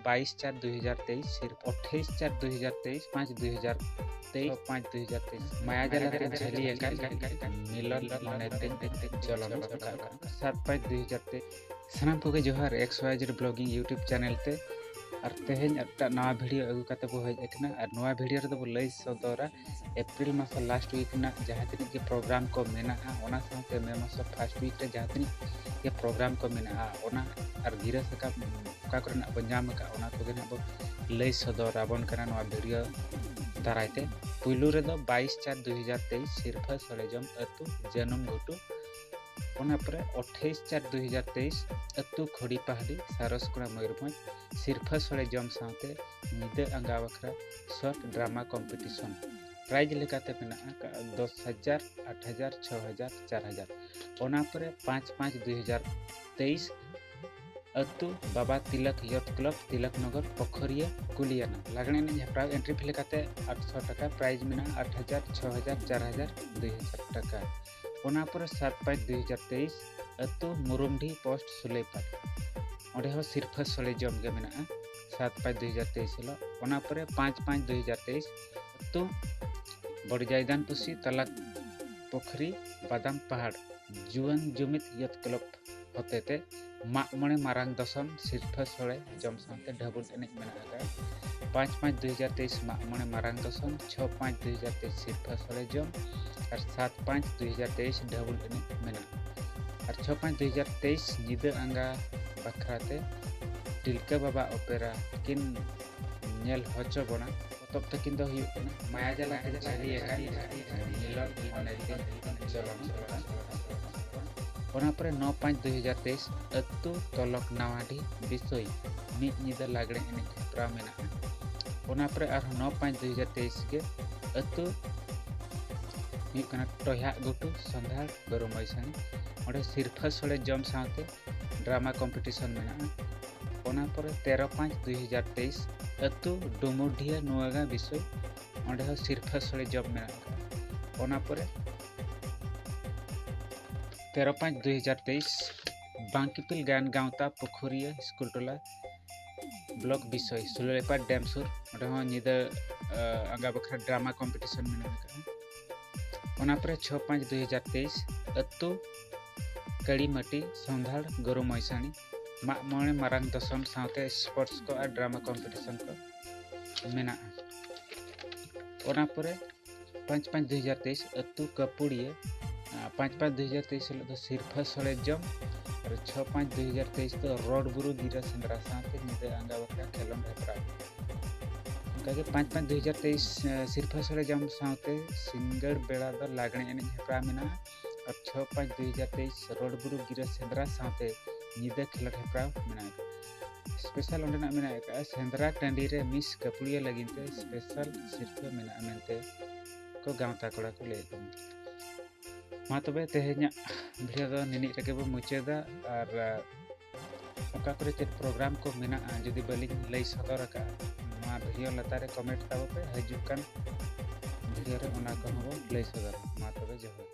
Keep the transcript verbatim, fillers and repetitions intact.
ᱵᱟᱭᱤᱥ ᱪᱟᱨ ᱫᱩᱭ ᱦᱟᱡᱟᱨ ᱛᱮᱭᱤᱥ, ᱥᱤᱨᱯᱷᱟᱹ ᱟᱴᱷᱟᱤᱥ ᱪᱟᱨ ᱫᱩᱭ ᱦᱟᱡᱟᱨ ᱛᱮᱭᱤᱥ, ᱯᱟᱸᱪ ᱫᱩᱭ ᱦᱟᱡᱟᱨ ᱛᱮᱭᱤᱥ, ᱯᱟᱸᱪ ᱫᱩᱭ ᱦᱟᱡᱟᱨ ᱛᱮᱭᱤᱥ, ᱢᱟᱭᱟ ᱡᱟᱞᱟᱛᱮ ᱡᱷᱟᱹᱞᱤ ᱟᱠᱟᱱ ᱢᱤᱞᱚᱱ ᱢᱚᱱᱮ ᱛᱤᱧ ᱡᱚᱞᱚᱱ ᱟᱠᱟᱫ᱾ ᱥᱟᱛ ᱯᱟᱸᱪ ᱫᱩᱭ ᱦᱟᱡᱟᱨ ᱛᱮᱭᱤᱥ᱾ ᱥᱟᱱᱟᱢ ᱠᱚᱜᱮ ᱡᱚᱦᱟᱨ, X Y Z Blogging YouTube channel ᱛᱮ᱾ ᱟᱨ ᱛᱮᱦᱮᱧ ᱟᱨ ᱢᱤᱫᱴᱟᱝ ᱱᱟᱣᱟ video ᱟᱹᱜᱩ ᱠᱟᱛᱮ ᱵᱚ ᱦᱮᱡ ᱟᱠᱟᱱᱟ᱾ ᱟᱨ ᱱᱚᱣᱟ video ᱨᱮᱫᱚ ᱵᱚ ᱞᱟᱹᱭ ᱥᱚᱫᱚᱨᱟ ᱮᱯᱨᱤᱞ ᱢᱟᱥ last week ᱨᱮᱱᱟᱜ ᱡᱟᱦᱟᱸ ᱛᱤᱱᱟᱹᱜ ᱜᱮ program ᱠᱚ ᱢᱮᱱᱟᱜᱼᱟ, ᱚᱱᱟ ᱥᱟᱶᱛᱮ ᱢᱮ ᱢᱟᱥ first week ᱨᱮ ᱡᱟᱦᱟᱸ ᱛᱤᱱᱟᱹᱜ ᱜᱮ program ᱠᱚ ᱢᱮᱱᱟᱜᱼᱟ, ᱚᱱᱟ ᱟᱨ ᱜᱤᱨᱟᱹ ᱥᱟᱠᱟᱢ ᱚᱠᱟ ᱠᱚᱨᱮᱱᱟᱜ ᱵᱚ ᱧᱟᱢ ᱟᱠᱟᱫ, ᱚᱱᱟ ᱠᱚᱜᱮ ᱱᱟᱜ ᱵᱚ ᱞᱟᱹᱭ ᱥᱚᱫᱚᱨ ᱟᱵᱚᱱ ᱠᱟᱱᱟ ᱱᱚᱣᱟ video ᱫᱟᱨᱟᱭ ᱛᱮ᱾ ᱯᱩᱭᱞᱩ ᱨᱮᱫᱚ ᱵᱟᱭᱤᱥ ᱪᱟᱨ ᱫᱩᱭ ᱦᱟᱡᱟᱨ ᱛᱮᱭᱤᱥ, ᱥᱤᱨᱯᱷᱟᱹ ᱥᱚᱲᱮᱡᱚᱢ ᱟᱹᱛᱩ ᱡᱟᱹᱱᱩᱢ ᱜᱷᱩᱴᱩ᱾ ᱚᱱᱟ ᱯᱚᱨᱮ ᱟᱴᱷᱟᱤᱥ ᱪᱟᱨ ᱫᱩᱭ ᱦᱟᱡᱟᱨ ᱛᱮᱭᱤᱥ, ᱟᱹᱛᱩ ᱠᱷᱚᱲᱤ ᱯᱟᱦᱟᱲᱤ, ᱥᱟᱨᱚᱥᱠᱚᱲᱟ, ᱢᱚᱭᱩᱨᱵᱷᱚᱸᱡᱽ, ᱥᱤᱨᱯᱷᱟᱹ ᱥᱚᱲᱮ ᱡᱚᱢ ᱥᱟᱶᱛᱮ ᱧᱤᱫᱟᱹ ᱟᱸᱜᱟ ᱵᱟᱠᱷᱨᱟ short drama competition᱾ prize ᱞᱮᱠᱟᱛᱮ ᱢᱮᱱᱟᱜ ᱟᱠᱟᱫ ᱫᱚᱥ ᱦᱟᱡᱟᱨ, ᱟᱴ ᱦᱟᱡᱟᱨ, ᱪᱷᱚ ᱦᱟᱡᱟᱨ, ᱪᱟᱨ ᱦᱟᱡᱟᱨ᱾ ᱚᱱᱟ ᱯᱚᱨᱮ ᱯᱟᱸᱪ ᱯᱟᱸᱪ ᱫᱩᱭ ᱦᱟᱡᱟᱨ ᱛᱮᱭᱤᱥ, ᱟᱹᱛᱩ ᱵᱟᱵᱟ ᱛᱤᱞᱚᱠ Youth Club, ᱛᱤᱞᱚᱠ ᱱᱚᱜᱚᱨ, ᱯᱚᱠᱷᱚᱨᱤᱭᱟᱹ, ᱠᱩᱞᱤᱭᱟᱱᱟ᱾ ᱞᱟᱜᱽᱬᱮ ᱮᱱᱮᱡ ᱦᱮᱯᱨᱟᱣ entry fee ᱞᱮᱠᱟᱛᱮ ᱟᱴᱥᱚ ᱴᱟᱠᱟ, prize ᱢᱮᱱᱟᱜᱼᱟ ᱟᱴ ᱦᱟᱡᱟᱨ, ᱪᱷᱚ ᱦᱟᱡᱟᱨ, ᱪᱟᱨ ᱦᱟᱡᱟᱨ, ᱫᱩᱭ ᱦᱟᱡᱟᱨ ᱴᱟᱠᱟ᱾ ᱚᱱᱟ ᱯᱚᱨᱮ ᱥᱟᱛ ᱯᱟᱸᱪ ᱫᱩᱭ ᱦᱟᱡᱟᱨ ᱛᱮᱭᱤᱥ, ᱟᱹᱛᱩ ᱢᱩᱨᱩᱢᱰᱤ, post ᱥᱩᱞᱟᱹᱭᱯᱟᱲ᱾ ᱚᱸᱰᱮ ᱦᱚᱸ ᱥᱤᱨᱯᱷᱟᱹ ᱥᱚᱲᱮ ᱡᱚᱢ ᱜᱮ ᱢᱮᱱᱟᱜᱼᱟ ᱥᱟᱛ ᱯᱟᱸᱪ ᱫᱩᱭ ᱦᱟᱡᱟᱨ ᱛᱮᱭᱤᱥ ᱦᱤᱞᱳᱜ᱾ ᱚᱱᱟ ᱯᱚᱨᱮ ᱯᱟᱸᱪ ᱯᱟᱸᱪ ᱫᱩᱭ ᱦᱟᱡᱟᱨ ᱛᱮᱭᱤᱥ, ᱟᱹᱛᱩ ᱵᱚᱲᱡᱟᱭᱫᱟᱱ ᱯᱩᱥᱤ, ᱛᱟᱞᱟᱠ ᱯᱩᱠᱷᱨᱤ, ᱵᱟᱫᱟᱢ ᱯᱟᱦᱟᱲ, ᱡᱩᱣᱟᱹᱱ ᱡᱩᱢᱤᱫ Youth Club ᱦᱚᱛᱮᱛᱮ ᱢᱟᱜ ᱢᱚᱬᱮ ᱢᱟᱨᱟᱝ ᱫᱚᱥᱚᱱ ᱥᱤᱨᱯᱷᱟᱹ ᱥᱚᱲᱮ ᱡᱚᱢ ᱥᱟᱶᱛᱮ ᱰᱷᱟᱹᱵᱩᱞ ᱮᱱᱮᱡ ᱢᱮᱱᱟᱜ ᱟᱠᱟᱫᱼᱟ᱾ ᱯᱟᱸᱪ ᱯᱟᱸᱪ ᱫᱩᱭ ᱦᱟᱡᱟᱨ ᱛᱮᱭᱤᱥ ᱢᱟᱜ ᱢᱚᱬᱮ ᱢᱟᱨᱟᱝ ᱫᱚᱥᱚᱱ, ᱪᱷᱚ ᱯᱟᱸᱪ ᱫᱩᱭ ᱦᱟᱡᱟᱨ ᱛᱮᱭᱤᱥ ᱥᱤᱨᱯᱷᱟᱹ ᱥᱚᱲᱮ ᱡᱚᱢ, ᱟᱨ ᱥᱟᱛ ᱯᱟᱸᱪ ᱫᱩᱭ ᱦᱟᱡᱟᱨ ᱛᱮᱭᱤᱥ ᱰᱷᱟᱹᱵᱩᱞ ᱮᱱᱮᱡ ᱢᱮᱱᱟᱜᱼᱟ᱾ ᱟᱨ ᱪᱷᱚ ᱯᱟᱸᱪ ᱫᱩᱭ ᱦᱟᱡᱟᱨ ᱛᱮᱭᱤᱥ ᱧᱤᱫᱟᱹ ᱟᱸᱜᱟ ᱵᱟᱠᱷᱨᱟ ᱛᱮ ᱴᱤᱞᱠᱟᱹ ᱵᱟᱵᱟ ᱚᱯᱮᱨᱟ ᱠᱤᱱ ᱧᱮᱞ ᱦᱚᱪᱚ ᱵᱚᱱᱟ᱾ ᱯᱚᱛᱚᱵ ᱛᱟᱹᱠᱤᱱ ᱫᱚ ᱦᱩᱭᱩᱜ ᱠᱟᱱᱟ ᱢᱟᱭᱟ ᱡᱟᱞᱟ ᱛᱮ ᱡᱷᱟᱹᱞᱤ ᱟᱠᱟᱱ ᱢᱤᱞᱚᱱ ᱢᱚᱱᱮ ᱛᱤᱧ ᱡᱚᱞᱚᱱ ᱟᱠᱟᱫ᱾ ᱚᱱᱟ ᱯᱚᱨᱮ ᱱᱚ ᱯᱟᱸᱪ ᱫᱩᱭ ᱦᱟᱡᱟᱨ ᱛᱮᱭᱤᱥ ᱟᱹᱛᱩ ᱛᱚᱞᱚᱠ ᱱᱟᱣᱟᱰᱤ ᱵᱤᱥᱚᱭ ᱢᱤᱫ ᱧᱤᱫᱟᱹ ᱞᱟᱜᱽᱬᱮ ᱮᱱᱮᱡ ᱦᱮᱯᱨᱟᱣ ᱢᱮᱱᱟᱜᱼᱟ᱾ ᱚᱱᱟ ᱯᱚᱨᱮ ᱟᱨᱦᱚᱸ ᱱᱚ ᱯᱟᱸᱪ ᱫᱩᱭ ᱦᱟᱡᱟᱨ ᱛᱮᱭᱤᱥ ᱜᱮ ᱟᱹᱛᱩ ᱦᱩᱭᱩᱜ ᱠᱟᱱᱟ ᱴᱚᱭᱦᱟᱜ ᱜᱷᱩᱴᱩ, ᱥᱚᱸᱫᱷᱟᱲ, ᱵᱟᱹᱨᱩ ᱢᱚᱭᱥᱟᱱᱤ᱾ ᱚᱸᱰᱮ ᱥᱤᱨᱯᱷᱟᱹ ᱥᱚᱲᱮ ᱡᱚᱢ ᱥᱟᱶᱛᱮ drama competition ᱢᱮᱱᱟᱜᱼᱟ᱾ ᱚᱱᱟ ᱯᱚᱨᱮ ᱛᱮᱨᱚ ᱯᱟᱸᱪ ᱫᱩᱭ ᱦᱟᱡᱟᱨ ᱛᱮᱭᱤᱥ ᱟᱹᱛᱩ ᱰᱩᱢᱩᱨᱰᱤᱦᱟᱹ ᱱᱩᱣᱟᱜᱟ ᱵᱤᱥᱚᱭ, ᱚᱸᱰᱮ ᱦᱚᱸ ᱥᱤᱨᱯᱷᱟᱹ ᱥᱚᱲᱮ ᱡᱚᱢ ᱢᱮᱱᱟᱜ ᱟᱠᱟᱫᱼᱟ᱾ ᱚᱱᱟ ᱯᱚᱨᱮ ᱛᱮᱨᱚ ᱯᱟᱸᱪ ᱫᱩᱭ ᱦᱟᱡᱟᱨ ᱛᱮᱭᱤᱥ ᱵᱟᱝᱠᱤᱯᱤᱞ ᱜᱟᱭᱟᱱ ᱜᱟᱶᱛᱟ ᱯᱩᱠᱷᱩᱨᱤᱭᱟᱹ ᱥᱠᱩᱞ ᱴᱚᱞᱟ ᱵᱞᱚᱠ ᱵᱤᱥᱚᱭ ᱥᱩᱞᱟᱹᱭᱯᱟᱲ ᱰᱮᱢ ᱥᱩᱨ, ᱚᱸᱰᱮ ᱦᱚᱸ ᱧᱤᱫᱟᱹ ᱟᱸᱜᱟ ᱵᱟᱠᱷᱨᱟ ᱰᱨᱟᱢᱟ ᱠᱚᱢᱯᱤᱴᱤᱥᱚᱱ ᱢᱮᱱᱟᱜ ᱟᱠᱟᱫᱼᱟ᱾ ᱚᱱᱟ ᱯᱚᱨᱮ ᱪᱷᱚ ᱯᱟᱸᱪ ᱫᱩ ᱦᱟᱡᱟᱨ ᱛᱮᱭᱤᱥ ᱟᱹᱛᱩ ᱠᱟᱹᱲᱤᱢᱟᱹᱴᱤ ᱥᱚᱸᱫᱷᱟᱲ ᱜᱩᱨᱩ ᱢᱚᱭᱥᱟᱬᱤ ᱢᱟᱜ ᱢᱚᱬᱮ ᱢᱟᱨᱟᱝ ᱫᱚᱥᱚᱱ ᱥᱟᱶᱛᱮ ᱥᱯᱳᱨᱴᱥ ᱠᱚ ᱟᱨ ᱰᱨᱟᱢᱟ ᱠᱚᱢᱯᱤᱴᱤᱥᱚᱱ ᱠᱚ ᱢᱮᱱᱟᱜᱼᱟ᱾ ᱚᱱᱟ ᱯᱚᱨᱮ ᱯᱟᱸᱪ ᱯᱟᱸᱪ ᱫᱩ ᱦᱟᱡᱟᱨ ᱛᱮᱭᱤᱥ ᱟᱹᱛᱩ ᱠᱟᱹᱯᱩᱲᱤᱭᱟᱹ, ᱯᱟᱸᱪ ᱯᱟᱸᱪ ᱫᱩ ᱦᱟᱡᱟᱨ ᱛᱮᱭᱤᱥ ᱦᱤᱞᱳᱜ ᱫᱚ ᱥᱤᱨᱯᱷᱟᱹ ᱥᱚᱲᱮ ᱡᱚᱢ, ᱟᱨ ᱪᱷᱚ ᱯᱟᱸᱪ ᱫᱩ ᱦᱟᱡᱟᱨ ᱛᱮᱭᱤᱥ ᱫᱚ ᱨᱚᱰ ᱵᱩᱨᱩ ᱜᱤᱨᱟᱹ ᱥᱮᱸᱫᱽᱨᱟ ᱥᱟᱶᱛᱮ ᱧᱤᱫᱟᱹ ᱟᱸᱜᱟ ᱵᱟᱠᱷᱨᱟ ᱠᱷᱮᱞᱳᱰ ᱦᱮᱯᱨᱟᱣ᱾ ᱚᱱᱠᱟᱜᱮ ᱯᱟᱸᱪ ᱯᱟᱸᱪ ᱫᱩ ᱦᱟᱡᱟᱨ ᱛᱮᱭᱤᱥ ᱥᱤᱨᱯᱷᱟᱹ ᱥᱚᱲᱮ ᱡᱚᱢ ᱥᱟᱶᱛᱮ ᱥᱤᱸᱜᱟᱹᱲ ᱵᱮᱲᱟ ᱫᱚ ᱞᱟᱜᱽᱬᱮ ᱮᱱᱮᱡ ᱦᱮᱯᱨᱟᱣ ᱢᱮᱱᱟᱜᱼᱟ᱾ ᱟᱨ ᱪᱷᱚ ᱯᱟᱸᱪ ᱫᱩ ᱦᱟᱡᱟᱨ ᱛᱮᱭᱤᱥ ᱨᱚᱰ ᱵᱩᱨᱩ ᱜᱤᱨᱟᱹ ᱥᱮᱸᱫᱽᱨᱟ ᱥᱟᱶᱛᱮ ᱧᱤᱫᱟᱹ ᱠᱷᱮᱞᱳᱰ ᱦᱮᱯᱨᱟᱣ ᱢᱮᱱᱟᱜ ᱟᱠᱟᱫᱟ᱾ ᱥᱯᱮᱥᱟᱞ ᱚᱸᱰᱮᱱᱟᱜ ᱢᱮᱱᱟᱜ ᱟᱠᱟᱫᱼᱟ, ᱥᱮᱸᱫᱽᱨᱟ ᱴᱟᱺᱰᱤ ᱨᱮ ᱢᱤᱥ ᱠᱟᱹᱯᱩᱲᱤᱭᱟᱹ ᱞᱟᱹᱜᱤᱫ ᱛᱮ ᱥᱯᱮᱥᱟᱞ ᱥᱤᱨᱯᱷᱟᱹ ᱢᱮᱱᱟᱜᱼᱟ ᱢᱮᱱᱛᱮ ᱠᱚ ᱜᱟᱶᱛᱟ ᱠᱚᱲᱟ ᱠᱚ ᱞᱟᱹᱭᱮᱫ ᱠᱟᱱᱟ᱾ ᱢᱟ ᱛᱚᱵᱮ ᱛᱮᱦᱮᱧᱟᱜ ᱵᱷᱤᱰᱤᱭᱳ ᱫᱚ ᱱᱤᱱᱤᱡ ᱨᱮᱜᱮ ᱵᱚ ᱢᱩᱪᱟᱹᱫᱟ᱾ ᱟᱨ ᱚᱠᱟ ᱠᱚᱨᱮ ᱪᱮᱫ ᱯᱨᱳᱜᱨᱟᱢ ᱠᱚ ᱢᱮᱱᱟᱜᱼᱟ, ᱡᱩᱫᱤ ᱵᱟᱹᱞᱤᱧ ᱞᱟᱹᱭ ᱥᱚᱫᱚᱨ ᱟᱠᱟᱫᱼᱟ, ᱱᱚᱣᱟ ᱵᱷᱤᱰᱤᱭᱳ ᱞᱟᱛᱟᱨ ᱨᱮ ᱠᱚᱢᱮᱱᱴ ᱛᱟᱵᱚ ᱯᱮ, ᱦᱤᱡᱩᱜ ᱠᱟᱱ ᱵᱷᱤᱰᱤᱭᱳ ᱨᱮ ᱚᱱᱟ ᱠᱚᱦᱚᱸ ᱵᱚ ᱞᱟᱹᱭ ᱥᱚᱫᱚᱨᱟ᱾ ᱢᱟ ᱛᱚᱵᱮ ᱡᱚᱦᱟᱨ᱾